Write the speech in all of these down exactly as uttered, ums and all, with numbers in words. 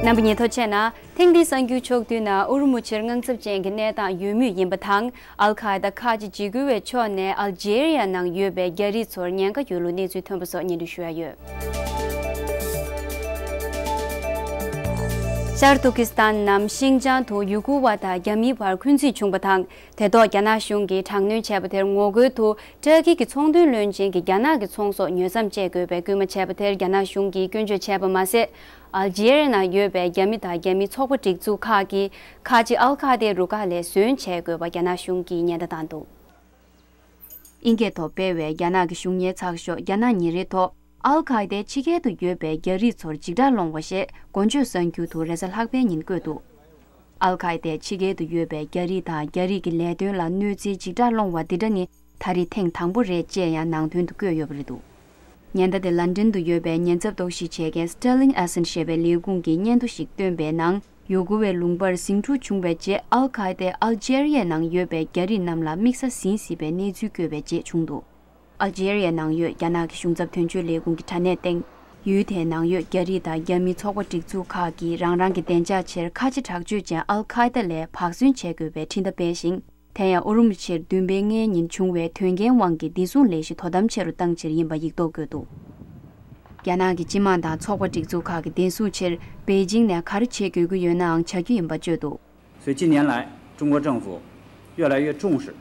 རྣམ་པ་ཉིད་ཐོ་ཆེ་ན། ཐེངས་འདིའི་གསར་འགྱུར་ཕྱོགས་བསྡུས་ནང་ཨུ་རུ་མུ་ཆེར་དངངས་འཚབ་ཅན་གྱི་གནས་སྟངས་ཡོད་མུས་ཡིན་པ་དང་། ཨལ་ཁ་ཨེ་ད་ཁ་ཆེ་འཇིགས་སྐུལ་བའི་ཕྱོགས་ནས་ཨལ་ཇེ་རི་ཡ་ནང་ཡོད་པའི་རྒྱ་རིགས་ཚོར་ཉེན་ཁ་ཡོད་ལུགས་གནས་ཚུལ་ཐོན་པ་སོགས་སྙན་སྒྲོན་ཞུ་ཡ་ཡོད། ཤར་ཏུར་ཀི་སི་ཐན་ནམ་ཤིང་ཅང་དུ་ཡུ་གུར་བ་དང་རྒྱ་མིའི་བར་འཁོན་འཛིན་བྱུང་བ་དང་། དེ་ཐོག་རྒྱ་ནག་གཞུང་གིས་དྲག་གནོན་བྱས་པ་དེར་ངོ་རྒོལ་དུ། ཏུར་ཀི་གི་ཚོང་དོན་བློན་ཆེན་གྱིས་རྒྱ་ནག་གི་ཚོང་ཟོག་ཉོ་མཚམས་བཅད་དགོས་པའི་སྐུལ་མ་བྱས་པ་དེར་རྒྱ་ནག་གཞུང་གིས་སྐྱོན་བརྗོད་བྱས་པ་མ་ཟད། ཨལ་ཇེ་རི་ཡ་ནང་ཡོད་པའི་རྒྱ་མི་དང་རྒྱ་མིའི་ཚོགས་པ་སྒྲིག་འཛུགས་ཁག་གིས་ཁ་ཆེ་ཨལ་ཁ་ཨེ་དའི་རུ་ཁག་ལས་ཟུན་བྱེད་དགོས་པ་རྒྱ་ནག་གཞུང་གིས་ཉེན་བརྡ་བཏང་འདུག། ཨིན་སྐད་ཐོག་སྤེལ་བའི་རྒྱ་ནག་གི་གཞུང་གཉེར་ཚགས་ཤོག་རྒྱ་ནག་ཉིན་རེའི་ཐོག། ཨལ་ཁ་ཨེ་དའི་ཕྱི་རྒྱལ་དུ་ཡོད་པའི་རྒྱ་རིགས་ཚོར་འཇིགས་སྐྲག་སློང་བ་ཞེས་འགོ་བརྗོད་གསར་འགྱུར་དུ་རེས་གཟའ་ལྷག་པའི་ཉིན་བཀོད་འདུག། ཨལ་ཁ་ཨེ་དའི་ཕྱི་རྒྱལ་དུ་ཡོད་པའི་རྒྱ་རིགས་དང་རྒྱ་རིགས་ཀྱི་ལས་དོན་ལ་གནོད་འཚེའི་འཇིགས་སྐྲག་སློང་བ་འདི་འདྲ་ནི་ད་རེས་ཐེངས་དང་པོ་རེད་ཅེས་ཡང་ནང་དོན་དུ་བཀོད་ཡོད་པ་རེད་འདུག། ཉེན་བརྡ་དེ་ལན་ཀྲན་དུ་ཡོད་པའི་ཉེན་ཚབས་རྟོག་ཞིབ་བྱེད་མཁན་Sterling Assen ཞེས་པའི་ལས་ཁུངས་ཀྱིས་སྙན་ཐོ་ཞིག་བཏོན་པའི་ནང་། ཡུ་གུར་བའི་ལུང་པར་ཟིང་འཁྲུག་བྱུང་བའི་རྗེས་ཨལ་ཁ་ཨེ་དའི་ཨལ་ཇེ་རི་ཡའི་ནང་ཡོད་པའི་རྒྱ་རིགས་རྣམས་ལ་དམིགས་ས་ཟིན་སྲིད་པའི་གནས་ཚུལ་བཀོད་པའི་རྗེས་བྱུང་འདུག། ཨལ་ཇེ་རི་ཡའི་ནང་ཡོད་རྒྱ་ནག་གི་གཞུང་ཚབ་དོན་གཅོད་ལས་ཁུངས་ཀྱི་དྲ་གནས་སྟེང་། ཡུལ་དེའི་ནང་ཡོད་རྒྱ་རིགས་དང་རྒྱ་མིའི་ཚོགས་པ་སྒྲིག་འཛུགས་ཁག་གིས་རང་རང་གི་བདེ་འཇགས་ཆེད་ཁ་ཆེ་དྲག་སྤྱོད་ཅན་ཨལ་ཁ་ཨེ་ད་ལས་བག་ཟོན་བྱེད་དགོས་པའི་འཕྲིན་བརྡ་སྤེལ་ཞིང་། དེ་ཡང་ཨུ་རུ་མུ་ཆེར་བདུན་པའི་ལྔའི་ཉིན་བྱུང་བའི་དོན་རྐྱེན་དབང་གིས་བདེ་སྲུང་ལས་གཞི་དོ་དམ་ཆེ་རུ་བཏང་ཕྱིར་ཡིན་པ་ཡིག་ཐོག་བཀོད་འདུག། རྒྱ་ནག་གི་སྤྱི་དམངས་དང་ཚོགས་པ་སྒྲིག་འཛུགས་ཁག་གི་བདེ་སྲུང་ཆེད་པེ་ཅིང་ནས་ག་རེ་བྱེད་དགོས་ཀྱི་ཡོད་ནའང་བྱ་རྒྱུ་ཡིན་པ་བརྗོད་འདུག། 所以近年来，中国政府越来越重视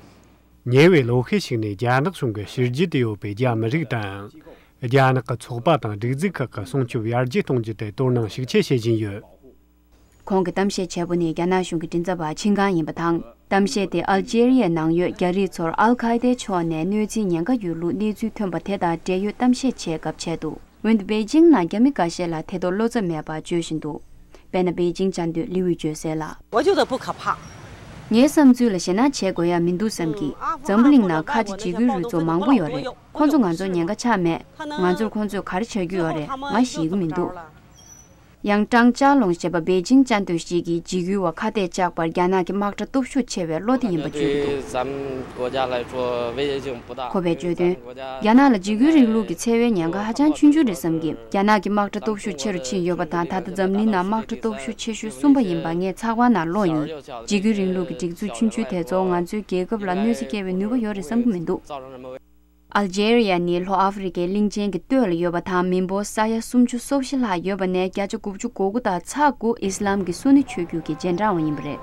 ཉེ་བའི་ལོ་ཤས་ཤིག་ནས་རྒྱ་ནག་གཞུང་གིས་ཕྱི་རྒྱལ་དུ་ཡོད་པའི་རྒྱ་མི་རིགས་དང་། རྒྱ་ནག་གི་ཚོགས་པ་དང་སྒྲིག་འཛུགས་ཁག་གི་སྲུང་སྐྱོབ་ཡར་རྒྱས་གཏོང་རྒྱུ་དེ་དོ་སྣང་ཤུགས་ཆེ་བྱེད་བཞིན་ཡོད། ཁོང་གི་གཏམ་བཤད་བྱས་པོ་ནི་རྒྱ་ནག་གཞུང་གི་མགྲིན་ཚབ་པ་ཆིན་ཀང་ཡིན་པ་དང་། གཏམ་བཤད་དེ་ཨལ་ཇེ་རི་ཡའི་ནང་ཡོད་རྒྱ་རིགས་ཚོར་ཨལ་ཁ་ཨེ་དའི་ཕྱོགས་ནས་གནོད་འཚེའི་ཉེན་ཁ་ཡོད་ལུགས་གནས་ཚུལ་ཐོན་པ་དེ་དང་འབྲེལ་ཡོད་གཏམ་བཤད་བྱས་སྐབས་བྱས་འདུག། འོན་ཏེ་པེ་ཅིང་ནང་རྒྱ་མི་འགའ་ཤས་ལ་དེ་ཐོག་བློ་འཚབ་མེད་པར་བརྗོད་བཞིན་འདུག། དཔེར་ན་པེ་ཅིང་བཅའ་སྡོད་ལི་ཝུའི་བརྗོད་གསལ་ལ། 我觉得不可怕。 ངའི་བསམ་ཚུལ་ལ་ཞེད་སྣང་བྱེད་དགོས་ཡ་མི་འདུག་བསམ་གི། འཛམ་བུ་གླིང་ནང་ཁ་ཆེ་འཇིགས་སྐུལ་རུ་ཚོགས་མང་པོ་ཡོད་རེད། ཁོང་ཚོ་ང་ཚོར་ཉེན་ཁ་ཆགས་མེད། ང་ཚོར་ཁོང་ཚོས་ག་རེ་བྱ་རྒྱུ་ཡོད་རེད་ང་ཤེས་ཀྱི་མི་འདུག། ཡང་ཀྲང་ཅཱ་ལུང་ཞེས་པ་པེ་ཅིང་བཅའ་སྡོད་ཞིག་གིས་འཇིགས་སྐུལ་བ་ཁ་གཏད་བཅག་པར་རྒྱ་ནག་གི་དམག་གྲ་སྟོབས་ཤུགས་ཆེ་བའི་བློ་དེ་ཡིན་པ་བརྗོད་ཀྱི་འདུག། 咱们国家来说威胁性不大。 ཁོ་པས་བརྗོད་དོན། རྒྱ་ནག་ལ་འཇིགས་སྐུལ་རིང་ལུགས་ཀྱི་འཚེ་བའི་ཉེན་ཁ་ཧ་ཅང་ཆུང་ཆུང་རེད་བསམ་གི། རྒྱ་ནག་གི་དམག་གྲ་སྟོབས་ཤུགས་ཆེ་རུ་ཕྱིན་ཡོད་པ་དང་། ད་ལྟ་འཛམ་གླིང་ནང་དམག་གྲ་སྟོབས་ཤུགས་ཆེ་ཤོས་གསུམ་པ་ཡིན་པ་ངས་ཚགས་པར་ནང་ཀློག་ཡིན། འཇིགས་སྐུལ་རིང་ལུགས་ཀྱི་སྒྲིག་འཛུགས་ཆུང་ཆུང་དེ་ཚོ་ང་ཚོའི་རྒྱལ་ཁབ་ལ་གནོད་འཚེ་སྐྱེལ་བའི་ནུས་པ་ཡོད་རེད་བསམ་གི་མི་འདུག། ཨལ་ཇེ་རི་ཡ་ནི་ལྷོ་ཨ་ཧྥེ་རི་ཁའི་གླིང་ཆེན་གྱི་སྟོད་ལ་ཡོད་པ་དང་། མི་འབོར་ས་ཡ་སུམ་ཅུ་སོ་བཞི་ལྷག་ཡོད་པ་ནས་བརྒྱ་ཆ་དགུ་བཅུ་གོ་དགུ་དང་ཚེག་དགུ་ཨི་སི་ལམ་གྱི་སུ་ནི་ཆོས་བརྒྱུད་ཀྱི་རྗེས་འབྲང་བ་ཡིན་པ་རེད།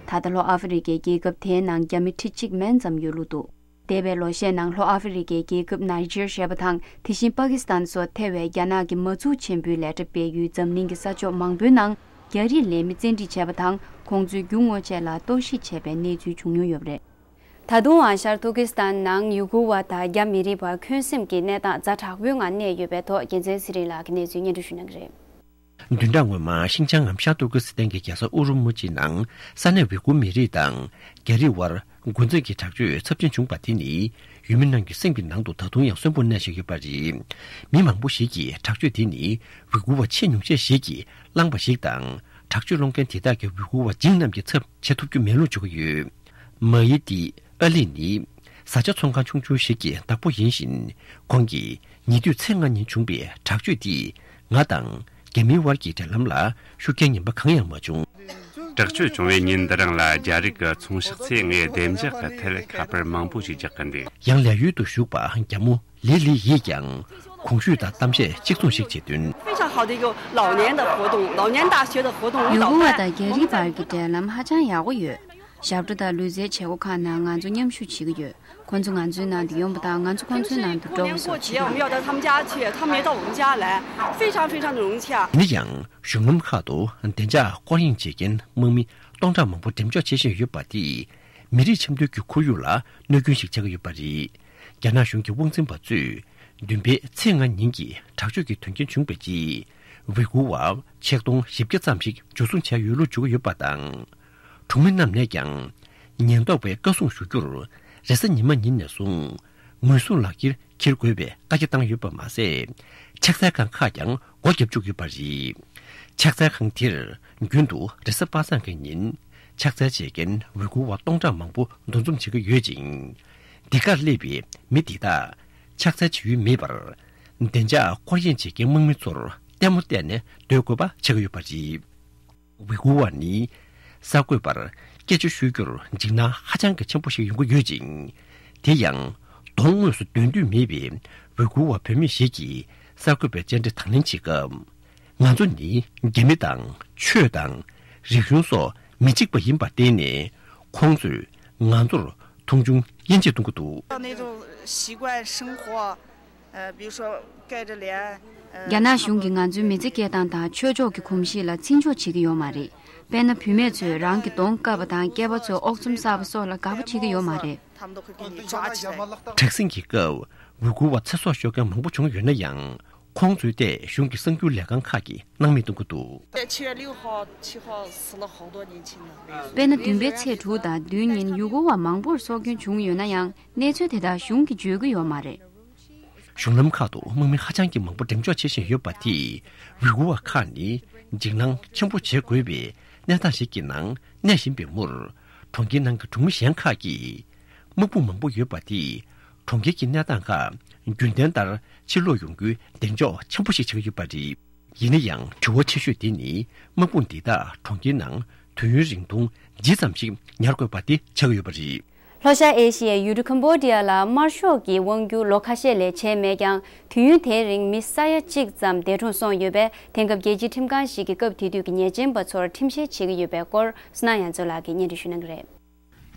ད་ལྟ་ལྷོ་ཨ་ཧྥེ་རི་ཁའི་རྒྱལ་ཁབ་དེའི་ནང་རྒྱ་མི་ཁྲི་གཅིག་མན་ཙམ་ཡོད་ལུགས་འདུག། འདས་པའི་ལོ་ཤས་ནང་ལྷོ་ཨ་ཧྥེ་རི་ཁའི་རྒྱལ་ཁབ་ནཱི་ཇེར་ཞེས་པ་དང་། དེ་བཞིན་པ་ཀི་སི་ཐན་སོགས་ཐེ་བའི་རྒྱ་ནག་གི་མ་འཛུགས་ཆེན་པོའི་ལས་གྲྭ་སྤེལ་ཡུལ་འཛམ་གླིང་གི་ས་ཕྱོགས་མང་པོའི་ནང་རྒྱ་རིགས་ལས་མི་བཙན་ཁྲིད་བྱས་པ་དང་། ཁོང་ཚོའི་རྒྱུ་དངོས་ཆེད་ལ་གཏོར་བཤིག་བྱས་པའི་གནས་ཚུལ་བྱུང་མྱོང་ཡོད་པ་རེད། ད་དུང་ཡང་ཤར་ཏུར་ཀི་སི་ཐན་ནང་ཡུ་གུར་བ་དང་རྒྱ་མི་རིགས་བར་འཁོན་སེམས་ཀྱི་གནས་སྟངས་ཛ་དྲག་པོའི་ངང་གནས་ཡོད་པའི་ཐོག་རྒྱལ་མཚན་ཚེ་རིང་ལགས་ཀྱིས་གནས་ཚུལ་སྙན་སྒྲོན་ཞུ་གནང་གི་རེད། བདུན་ཕྲག་སྔོན་མ་ཤིན་ཅང་ངམ་ཤར་ཏུར་ཀི་སི་ཐན་གྱི་རྒྱལ་ས་ཨུ་རུ་མུ་ཅི་ནང་ས་གནས་ཝི་གུར་མི་རིགས་དང་རྒྱ་རིགས་དབར་འགོ་འཛིན་གྱི་དྲག་སྤྱོད་ཚབས་ཆེན་བྱུང་བ་དེ་ནི་ཡུལ་མི་རྣམས་ཀྱི་སེམས་ཀྱི་ནང་དུ་ད་དུང་ཡང་གསོན་པོར་གནས་བཞིན་ཡོད་པ་རེད། མི་མང་པོ་ཞིག་གིས་དྲག་སྤྱོད་དེ་ནི་ཝི་གུར་བ་ཆེས་ཉུང་ཤས་ཤིག་གིས་བསླངས་པ་ཞིག་དང་། དྲག་སྤྱོད་སློང་མཁན་དེ་དག་གིས་ཝི་གུར་བ་བྱིངས་རྣམས་ཀྱི་ཚབ་བྱེད་ཐུབ་རྒྱུ་མེད་ལུགས་བརྗོད་ཀྱི་ཡོད། མ་ཡི་ཏི་ཨ་ལི་ནི་བཟའ་བཅའ་ཚོང་ཁང་ཆུང་ཆུང་ཞིག་གི་བདག་པོ་ཡིན་ཞིང་། ཁོང་གིས་ཉེ་དུས་ཚེས་ལྔ་ཉིན་བྱུང་བའི་དྲག་སྤྱོད་དེས་ང་དང་རྒྱ་མིའི་དབར་གྱི་འབྲེལ་ལམ་ལ་ཤུགས་རྐྱེན་ངན་པ་གང་ཡང་མ་བྱུང་། དྲག་སྤྱོད་བྱུང་བའི་ཉིན་འདི་རང་ལ་རྒྱ་རིགས་ཀྱི་ཚོང་ཕྱག་ཚེ་ལྔའི་བདེ་འཇགས་ཀྱི་ཐད་ཁ་པར་མང་པོ་ཞིག་རྒྱག་གི་འདུག། ཡང་ལས་ཡུལ་དུ་བཞུགས་པ་རྒྱ་མོ་ལི་ལི་ཡིས་ཀྱང་གོང་ཞུས་དང་གཏམ་བཤད་གཅིག་མཚུངས་ཤིག་བྱེད་དོན། 非常好的一个老年的活动，老年大学的活动舞蹈班。 ཡུ་གུར་བ་དང་རྒྱ་རིགས་བར་གྱི་འབྲེལ་ལམ་ཧ་ཅང་ཡག་པོ་ཡོད། ཞབས་བྲོ་དང་ལུས་རྩལ་བྱེད་སྒོ་ཁག་ནང་ང་ཚོ་མཉམ་ཞུགས་བྱེད་ཀྱི་ཡོད། ཁོང་ཚོ་ང་ཚོའི་ནང་དུ་ཡོང་བ་དང་ང་ཚོ་ཁོང་ཚོའི་ནང་དུ་འགྲོ་བ་སོགས་བྱེད་ཀྱི་ཡོད། 我们要到他们家去，他们也到我们家来，非常非常的融洽。 ཡིན་ན་ཡང་གཞུང་ལམ་ཁག་ཏུ་བདེ་འཇགས་སྐོར་གཡེང་བྱེད་མཁན་དམག་མི་སྟོང་ཕྲག་མང་པོ་འགྲེམས་འཇོག་བྱེད་བཞིན་ཡོད་པ་དེས་མི་རིགས་ཆེ་མཐོའི་གི་ཁོར་ཡུག་ལ་གནོད་སྐྱོན་ཞིག་བྱེད་ཀྱི་ཡོད་པ་རེད། རྒྱ་ནག་གཞུང་གི་དབང་འཛིན་པ་ཚོས་བདུན་པའི་ཚེས་ལྔ་ཉིན་གྱི་དྲག་སྤྱོད་ཀྱི་དོན་རྐྱེན་བྱུང་བའི་རྗེས་ཝི་གུར་བ་ཆིག་སྟོང་བཞི་བརྒྱ་ཙམ་ཞིག་འཇུ་བཟུང་བྱས་ཡོད་ལུགས་བརྗོད་ཀྱི་ཡོད་པ་དང་། གྲོང་མི་རྣམས་ནས་ཀྱང་ཉེན་རྟོག་པའི་བཀའ་གསུང་ཞུ་རྒྱུར་རེས་གཟའ་ཉི་མ་ཉིན་ནས་བཟུང་ངོས་བཟུང་ལག་འཁྱེར་འཁྱེར་དགོས་པའི་བཀའ་རྒྱ་བཏང་ཡོད་པ་མ་ཟད། ཕྱག་འཚལ་ཁང་ཁག་ཀྱང་སྒོ་བརྒྱབ་བཅུག་ཡོད་པ་རེད། ཕྱག་འཚལ་ཁང་དེར་རྒྱུན་དུ་རེས་གཟའ་པ་སངས་ཀྱི་ཉིན་ཕྱག་འཚལ་བྱེད་མཁན་ཝི་གུར་བ་སྟོང་ཕྲག་མང་པོ་འདུ་འཛོམས་བྱེད་ཀྱི་ཡོད་ཅིང་། འདི་གར་སླེབས་པའི་མི་འདི་དག་ཕྱག་འཚལ་བྱེད་ཡུལ་མེད་པར། བདེ་འཇགས་སྐོར་གཡེང་བྱེད་མཁན་དམག་མི་ཚོར་ལྟད་མོ་བལྟས་ནས་སྡོད་དགོས་པ་ཆགས་ཀྱི་ཡོད་པ་རེད། ཝི་གུར་བ་ནི་གསར་འགོད་པར་སྐད་ཆ་ཤོད་རྒྱུར་འཇིགས་སྣང་ཧ་ཅང་གི་ཆེན་པོ་ཞིག་ཡོང་གི་ཡོད་ཅིང་། དེ་ཡང་གདོང་དངོས་སུ་སྟོན་འདོད་མེད་པའི་ཝི་གུར་བ་བུད་མེད་ཞིག་གིས་གསར་འགོད་པའི་བཅར་འདྲི་དང་ལེན་བྱེད་སྐབས། ང་ཚོ་ནི་རྒྱ་མི་དང་ཆོས་དང་རིག་གཞུང་སོགས་མི་གཅིག་པ་ཡིན་པར་བརྟེན་ནས། ཁོང་ཚོས་ང་ཚོར་མཐོང་ཆུང་དབྱེ་འབྱེད་གཏོང་གི་འདུག། 那种习惯生活，呃，比如说盖着帘，呃， རྒྱ་ནག་གཞུང་གིས་ང་ཚོའི་མི་ཚེ་སྐྱེལ་སྟངས་དང་ཆོས་ཕྱོགས་ཀྱི་གོམས་གཤིས་ལ་བརྩི་འཇོག་བྱེད་ཀྱི་ཡོད་མ་རེད། དཔེར་ན། བུད་མེད་ཚོས་རང་གི་གདོང་བཀབ་པ་དང་། སྐྱེས་པ་ཚོས་ཨོག་ཚོམ་བསགས་པ་སོགས་ལ་དགའ་པོ་བྱེད་ཀྱི་ཡོད་མ་རེད། 他们都会给你抓起来。 དྲག་ཟིང་གི་སྐབས་ཝི་གུར་བ་ཚེ་སྲོག་ཤོར་མཁན་མང་པོ་བྱུང་ཡོད་ན་ཡང་། ཁོང་ཚོའི་ཐད་གཞུང་གི་གསར་འགྱུར་ལས་ཁང་ཁག་གིས་སྣང་མེད་གཏོང་གི་འདུག། 在七月六号、七号死了好多年轻人。 དཔེར་ན། བདུན་པའི་ཚེས་དྲུག་དང་བདུན་ཉིན་ཝི་གུར་བ་མང་པོར་སྲོག་སྐྱོན་བྱུང་ཡོད་ན་ཡང་། གནས་ཚུལ་དེ་དག་གཞུང་གིས་བརྗོད་ཀྱི་ཡོད་མ་རེད། གཞུང་ལམ་ཁག་ཏུ་དམག་མི་ཧ་ཅང་གི་མང་པོ་འགྲེམས་འཇོག་བྱེད་བཞིན་ཡོད་པ་དེས། ཝི་གུར་བ་ཁག་ནི་འཇིགས་སྣང་ཆེན་པོ་བྱེད་དགོས་པའི་གནས་སྟངས་ཤིག་གི་ནང་གནས་བཞིན་པའི་མུར། གྲོང་ཁྱེར་ནང་གི་གྲོང་མི་གཞན་ཁག་གིས། དམག་དཔུང་མང་པོ་ཡོད་པ་དེས། གྲོང་ཁྱེར་གྱི་གནས་སྟངས་ཁག་རྒྱུན་ལྡན་ལྟར་ཕྱིར་ལོག་ཡོང་རྒྱུའི་གདེང་འཇོག་ཆེན་པོ་ཞིག་བྱེད་ཀྱི་ཡོད་པ་རེད། ཡིན་ན་ཡང་། དྲི་བ་ཆེ་ཤོས་དེ་ནི། དམག་དཔུང་འདི་དག་གྲོང་ཁྱེར་ནང་དུས་ཡུན་རིང་ཐུང་ཇི་ཙམ་ཞིག་ཉར་དགོས་པ་དེ་ཆགས་ཀྱི་ཡོད་པ་རེད། ལྷོ་ཤར་ཨེ་ཤི་ཡའི་ཡུལ་གྲུ་ཀམ་བྷོ་ཌི་ཡ་ལ་དམར་ཤོག་གིས་དབང་བསྒྱུར་ལོ་ཁ་ཤས་ལས་བྱས་མེད་ཀྱང་། དུས་ཡུན་དེའི་རིང་མི་ས་ཡ་གཅིག་ཙམ་འདས་གྲོངས་སོང་ཡོད་པས། དེང་སྐབས་རྒྱལ་སྤྱིའི་ཁྲིམས་ཁང་ཞིག་གིས་སྐབས་དེ་དུས་ཀྱི་ཉེས་ཅན་པ་ཚོར་ཁྲིམས་བཤེར་བྱེད་ཀྱི་ཡོད་པའི་སྐོར། སོ་ན་ཡ་མཚོ་ལགས་ཀྱིས་སྙན་སྒྲོན་ཞུ་གནང་གི་རེད།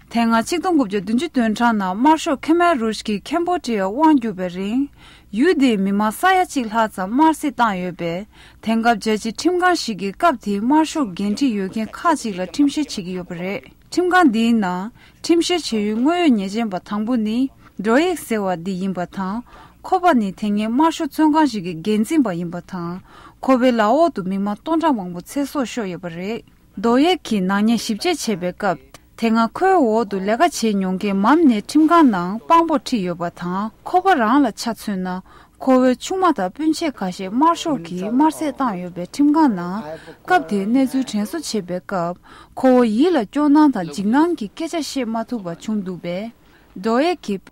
དེ་སྔ་ཆིག་སྟོང་དགུ་བརྒྱ་བདུན་ཅུ་དོན་གྲངས་ནང་དམར་ཤོག་ཁེ་མེ་རུ་ཤི་གིས་ཁེམ་བྷོ་ཌི་ཡར་དབང་བསྒྱུར་བའི་རིང་། ཡུལ་དེའི་མི་མང་ས་ཡ་གཅིག་ལྷག་ཙམ་དམར་བསད་བཏང་ཡོད་པས། དེང་སྐབས་རྒྱལ་སྤྱིའི་ཁྲིམས་ཁང་ཞིག་གིས་སྐབས་དེའི་དམར་ཤོག་འགན་འཁྲི་ཡོད་མཁན་ཁག་ཅིག་ལ་ཁྲིམས་བཤེར་བྱེད་ཀྱི་ཡོད་པ་རེད། ཁྲིམས་ཁང་འདིའི་ནང་ཁྲིམས་བཤེར་བྱེད་ཡུལ་དངོས་ཡོད་ཉེས་ཅན་པ་དང་པོ་ནི། ཌོ་ཡེག་ཟེར་བ་འདི་ཡིན་པ་དང་། ཁོ་པ་ནི་དེ་སྔའི་དམར་ཤོག་བཙོན་ཁང་ཞིག་གི་འགན་འཛིན་པ་ཡིན་པ་དང་། ཁོ་པའི་ལག་འོག་ཏུ་མི་མང་སྟོང་ཕྲག་མང་པོ་ཚེ་སྲོག་ཤོར་ཡོད་པ་རེད། ཌོ་ཡེག་གིས་ནག་ཉེས་ཞིབ་དཔྱད་བྱེད་པའི་སྐབས། དེ་སྔ་ཁོའི་འོག་ཏུ་ལས་ཀ་བྱེད་མྱོང་མཁན་མམ་ནས་ཁྲིམས་ཁང་ནང་དཔང་པོ་ཁྲིད་ཡོད་པ་དང་། ཁོ་པ་རང་ལ་ཆ་མཚོན་ན། ཁོ་བོའི་ཆུང་མ་དང་སྤུན་མཆེད་ཁ་ཤས་དམར་ཤོག་གིས་དམར་བསད་བཏང་ཡོད་པའི་ཁྲིམས་ཁང་ནང་། སྐབས་དེའི་གནས་ཚུལ་དྲན་གསོ་བྱེད་པའི་སྐབས། ཁོ་བོ་ཡིད་ལ་སྐྱོ་སྣང་དང་འཇིགས་སྣང་གི་སྐད་ཆ་བཤད་མ་ཐུབ་པ་བྱུང་འདུག་པས། ཌོ་ཡེག་གིས།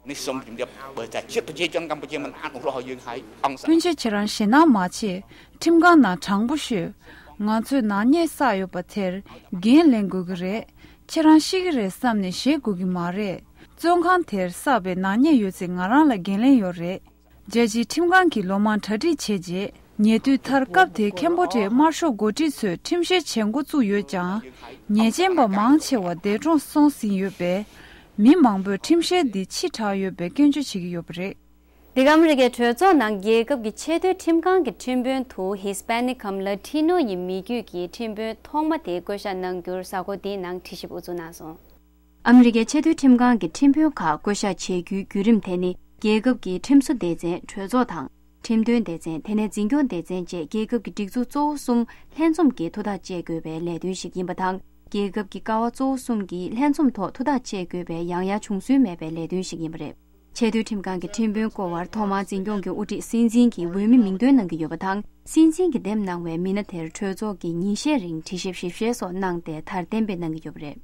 སྤུན་མཆེད་ཁྱེད་རང་ཞེད་སྣང་མ་བྱེད། ཁྲིམས་ཁང་ནང་དྲང་པོ་ཤོད། ང་ཚོས་ནག་ཉེས་བསགས་ཡོད་པ་དེར་འགན་ལེན་དགོས་ཀྱི་རེད། ཁྱེད་རང་ཤི་གི་རེད་བསམ་ནས་བཞེས་དགོས་ཀྱི་མ་རེད། བཙོན་ཁང་དེར་བསགས་པའི་ནག་ཉེས་ཡོད་ཚད་ང་རང་ལ་འགན་ལེན་ཡོད་རེད། རྒྱལ་སྤྱིའི་ཁྲིམས་ཁང་གིས་ལོ་མང་གྲ་སྒྲིག་བྱས་རྗེས། ཉེ་དུས་མཐར་སྐབས་དེའི་ཁེམ་བྷོ་ཌི་ཡའི་དམར་ཤོག་འགོ་ཁྲིད་ཚོས་ཁྲིམས་བཤེར་བྱེད་འགོ་བཙུགས་ཡོད་ཀྱང་། ཉེས་ཅན་པ་མང་ཆེ་བ་འདས་གྲོངས་སོང་ཟིན་ཡོད་པས། མི་མང་པོས་ཁྲིམས་བཤེར་འདི་ཕྱི་དྲགས་ཡོད་པའི་སྐྱོན་བརྗོད་བྱེད་ཀྱི་ཡོད་པ་རེད། འདི་ག་ཨ་མི་རི་ཀའི་གྲོས་ཚོགས་ནང་རྒྱལ་ཁབ་ཀྱི་ཆེས་མཐོའི་ཁྲིམས་ཁང་གི་ཁྲིམས་དཔོན་དུ་ཧི་སི་པེ་ནིག་གམ་ལ་ཊི་ནོ་ཡི་མི་རྒྱུད་ཀྱི་ཁྲིམས་དཔོན་ཐོག་མ་དེ་བསྐོ་གཞག་གནང་རྒྱུར་གཟའ་འཁོར་འདིའི་ནང་དྲི་ཞིབ་དབུ་འཛུགས་གནང་སོང་། ཨ་མི་རི་ཀའི་ཆེས་མཐོའི་ཁྲིམས་ཁང་གི་ཁྲིམས་དཔོན་ཁག་བསྐོ་གཞག་བྱེད་རྒྱུའི་བརྒྱུད་རིམ་དེ་ནི། རྒྱལ་ཁབ་ཀྱི་ཁྲིམས་བཟོ་སྡེ་ཚན་གྲོས་ཚོགས་དང་། ཁྲིམས་དོན་སྡེ་ཚན། དེ་ནས་འཛིན་སྐྱོང་སྡེ་ཚན་བཅས་རྒྱལ་ཁབ་ཀྱི་སྒྲིག་འཛུགས་གཙོ་བོ་གསུམ་ལྷན་འཛོམས་ཀྱིས་ཐུགས་ཐག་བཅད་དགོས་པའི་ལས་དོན་ཞིག་ཡིན་པ་དང་། རྒྱལ་ཁབ་ཀྱི་ཀ་བ་གཙོ་བོ་གསུམ་གྱིས་ལྷན་འཛོམས་ཐོག་ཐུགས་ཐག་བཅད་དགོས་པའི་ཡང་ཡང་བྱུང་སྲོལ་མེད་པའི་ལས་དོན་ཞིག་ཡིན་པ་རེད། ཆེས་མཐོའི་ཁྲིམས་ཁང་གི་ཁྲིམས་དཔོན་བསྐོ་བར་ཐོག་མར་འཛིན་སྐྱོང་གི་དབུ་ཁྲིད་སྲིད་འཛིན་གྱིས་འོས་མི་མིང་འདོན་གནང་གི་ཡོད་པ་དང་། སྲིད་འཛིན་གྱིས་འདེམས་གནང་བའི་མི་སྣ་དེར་གྲོས་ཚོགས་ཀྱིས་ཉིན་ཤས་རིང་དྲི་ཞིབ་ཞིབ་བཤེར་སོགས་གནང་སྟེ་མཐར་གཏན་འབེབས་གནང་གི་ཡོད་པ་རེད།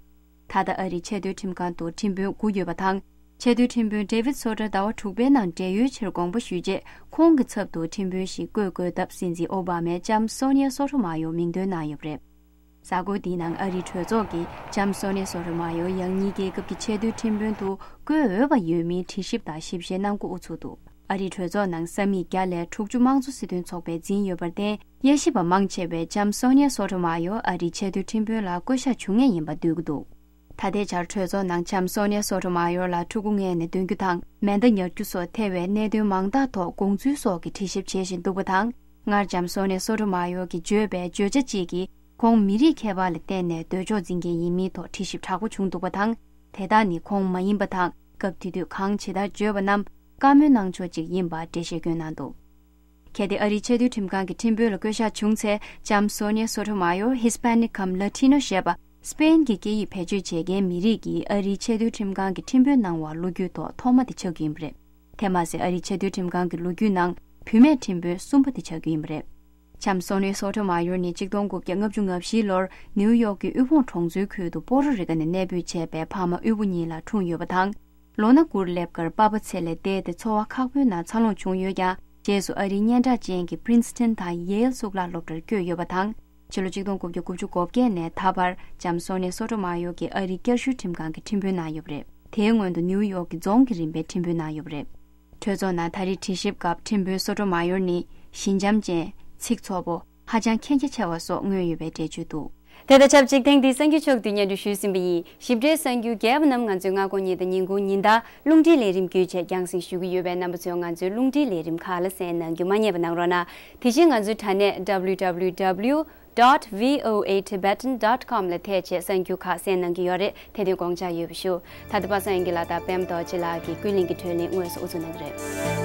ད་ལྟ་ཨ་རིའི་ཆེས་མཐོའི་ཁྲིམས་ཁང་དུ་ཁྲིམས་དཔོན་དགུ་ཡོད་པ་དང་། ཆེས་མཐོའི་ཁྲིམས་དཔོན་ཌེ་ཝིད་སོ་ཊར་ཟླ་བ་དྲུག་པའི་ནང་བགྲེས་ཡོལ་ཕྱིར་དགོངས་པ་ཞུས་རྗེས། ཁོང་གི་ཚབ་ཏུ་ཁྲིམས་དཔོན་ཞིག་བསྐོས་དགོས་སྟབས། སྲིད་འཛིན་ཨོ་བྷ་མས་ལྕམ་སོ་ནི་ཡ་སོ་ཊོ་མ་ཡོར་མིང་འདོན་གནང་ཡོད་པ་རེད། གཟའ་འཁོར་འདིའི་ནང་ཨ་རིའི་གྲོས་ཚོགས་ཀྱིས་ལྕམ་སོ་ནི་ཡ་སོ་ཊོ་མ་ཡོར་ཡང་སྙིང་རྒྱལ་ཁབ་ཀྱི་ཆེས་མཐོའི་ཁྲིམས་དཔོན་དུ་བསྐོ་འོས་པ་ཡོད་མིན་དྲི་ཞིབ་དང་ཞིབ་བཤེར་གནང་འགོ་དབུ་ཚུགས་འདུག། ཨ་རིའི་གྲོས་ཚོགས་ནང་ས་མིག་བརྒྱ་ལས་དྲུག་ཅུ་དམངས་གཙོ་སྲིད་དོན་ཚོགས་པས་འཛིན་ཡོད་པར་བརྟེན། དབྱེ་ཞིབ་པ་མང་ཆེ་བས་ལྕམ་སོ་ནི་ཡ་སོ་ཊོ་མ་ཡོར་ཨ་རིའི་ཆེས་མཐོའི་ཁྲིམས་དཔོན་ལ་བསྐོ་གཞག་བྱུང་ངེས་ཡིན་པ་འདོད་ཀྱི་འདུག། ད་ལྟའི་ཆར་གྲོས་ཚོགས་ནང་ལྕམ་སོ་ནི་ཡ་སོ་ཊོ་མ་ཡོར་ལ་ཕྲུ་གུ་མངལ་ནས་འདོན་རྒྱུ་དང་། མེ་མདའ་ཉར་རྒྱུ་སོགས་ཐེ་བའི་གནད་དོན་མང་དག་ཐོག་དགོངས་ཚུལ་སོགས་ཀྱི་དྲི་ཞིབ་བྱེད་བཞིན་འདུག་པ་དང་། སྔར་ལྕམ་སོ་ནི་ཡ་སོ་ཊོ་མ་ཡོར་གྱིས་བརྗོད་པའི་བརྗོད་བྱ་གཅིག་གིས། ཁོང་མི་རིགས་ཁྱད་པར་ལ་བརྟེན་ནས་འདོད་ཕྱོགས་འཛིན་མཁན་ཡིན་མིན་ཐོག་དྲི་ཞིབ་དྲག་པོ་བྱུང་འདུག་པ་དང་། དེ་དག་ནི་ཁོང་མ་ཡིན་པ་དང་། སྐབས་དེ་དུས་གང་ཇི་ལྟར་བརྗོད་པ་རྣམས་བཀའ་མོལ་གནང་ཕྱོགས་གཅིག་ཡིན་པར་འགྲེལ་བཤད་བསྐྱོན་གནང་འདུག། གལ་ཏེ་ཨ་རིའི་ཆེས་མཐོའི་ཁྲིམས་ཁང་གི་ཁྲིམས་དཔོན་ལ་བསྐོ་གཞག་བྱུང་ཚེ། ལྕམ་སོ་ནི་ཡ་སོ་ཊོ་མ་ཡོར་ཧི་སི་པ་ནིག་གམ་ལ་ཊི་ནོ་ཞེས་པ། སི་པེན་གྱི་སྐད་ཡིག་བེད་སྤྱོད་བྱེད་མཁན་མི་རིགས་ཀྱིས་ཨ་རིའི་ཆེས་མཐོའི་ཁྲིམས་ཁང་གི་ཁྲིམས་དཔོན་གནང་བར་ལོ་རྒྱུས་ཐོག་ཐོག་མ་དེ་ཆགས་ཀྱི་ཡིན་པ་རེད། དེ་མ་ཟད། ཨ་རིའི་ཆེས་མཐོའི་ཁྲིམས་ཁང་གི་ལོ་རྒྱུས་ནང་བུད་མེད་ཁྲིམས་དཔོན་གསུམ་པ་དེ་ཆགས་ཀྱི་ཡིན་པ་རེད། ལྕམ་སོ་ནི་ཡ་སོ་ཊོ་མ་ཡོར་ནི་ཆིག་སྟོང་དགུ་བརྒྱ་ལྔ་བཅུ་ང་བཞི་ལོར་ནིའུ་ཡོག་གི་དབུལ་ཕོངས་གྲོང་ཚོའི་ཁུལ་དུ་པོ་རོ་རི་ཀ་ནས་གནས་སྤོས་བྱས་པའི་ཕ་མ་དབུལ་པོ་གཉིས་ལ་འཁྲུངས་ཡོད་པ་དང་། ལོ་ན་དགུར་སླེབས་ཁར་པ་ཕ་ཚེ་ལས་འདས་ཏེ་འཚོ་བ་ཁག་པོའི་ནང་འཚར་ལོངས་བྱུང་ཡོད་ཀྱང་། རྗེས་སུ་ཨ་རིའི་སྙན་གྲགས་ཅན་གྱི་པི་རིན་སི་ཊོན་དང་ཡེལ་གཙུག་ལག་སློབ་གྲྭར་བསྐྱོད་ཡོད་པ་དང་། ཕྱི་ལོ་ཆིག་སྟོང་དགུ་བརྒྱ་དགུ་བཅུ་གོ་བརྒྱད་ནས་ད་བར་ལྕམ་སོ་ནི་སོ་ཏོ་མ་ཡོར་གྱིས་ཨ་རིའི་བསྐྱར་ཞུའི་ཁྲིམས་ཁང་གི་ཁྲིམས་དཔོན་གནང་ཡོད་པ་རེད། དེའི་སྔོན་དུ་ནིའུ་ཡོག་གི་རྫོང་གི་རིམ་པའི་ཁྲིམས་དཔོན་གནང་ཡོད་པ་རེད། གྲོས་ཚོགས་ནང་ད་རེས་དྲི་ཞིབ་སྐབས་ཁྲིམས་དཔོན་སོ་ཏོ་མ་ཡོར་ནི་ཞི་འཇམ་ཅན། ཚིག་ཚོ་པོ། ཧ་ཅང་མཁྱེན་རྒྱ་ཆེ་བ་སོགས་མངོན་ཡོད་པའི་འགྲེལ་བརྗོད་འདུག་དེ་དང་ཆབས་ཅིག་ཐེངས་འདིའི་གསར་འགྱུར་ཕྱོགས་བསྡུས་སྙན་སྒྲོན་ཞུས་ཟིན་པ་ཡིན། ཞིབ་ཕྲའི་གསར་འགྱུར་རྒྱས་པ་རྣམས་ང་ཚོའི་སྔ་དགོང་ཉིན་དང་ཉིན་གུང་ཉིན་ལྟར་རླུང་འཕྲིན་ལས་རིམ་བརྒྱུད་བྱས་རྒྱང་སྲིང་ཞུ་གི་ཡོད་པས། རྣམ་པ་ཚོས་ང་ཚོའི་རླུང་འཕྲིན་ལས་རིམ་ཁག་ལ་གསན་གནང་རྒྱུ་མ་བསྙེལ་བ་གནང་རོགས་གནང་། དེ་བཞིན་ང་ཚོའི་དྲ་གནས་W W W dot V O A Tibetan dot com ལ་ཐེབས་བྱས་གསར་འགྱུར་ཁག་གསན་གནང་གི་ཡོད་རེད། དེ་དོན་དགོངས་འཇགས་ཡོད་པ་ཞུ། ད་ལྟ་པ་སངས་དབྱངས་ཀྱི་ལག་བསྟར་པད་མ་རྡོ་རྗེ་ལགས་ཀྱིས་ཀུན་གླེང་གི་གྲོས་གླེང་དངོས་སུ་དབུ་འཛུགས་གནང་གི་རེད།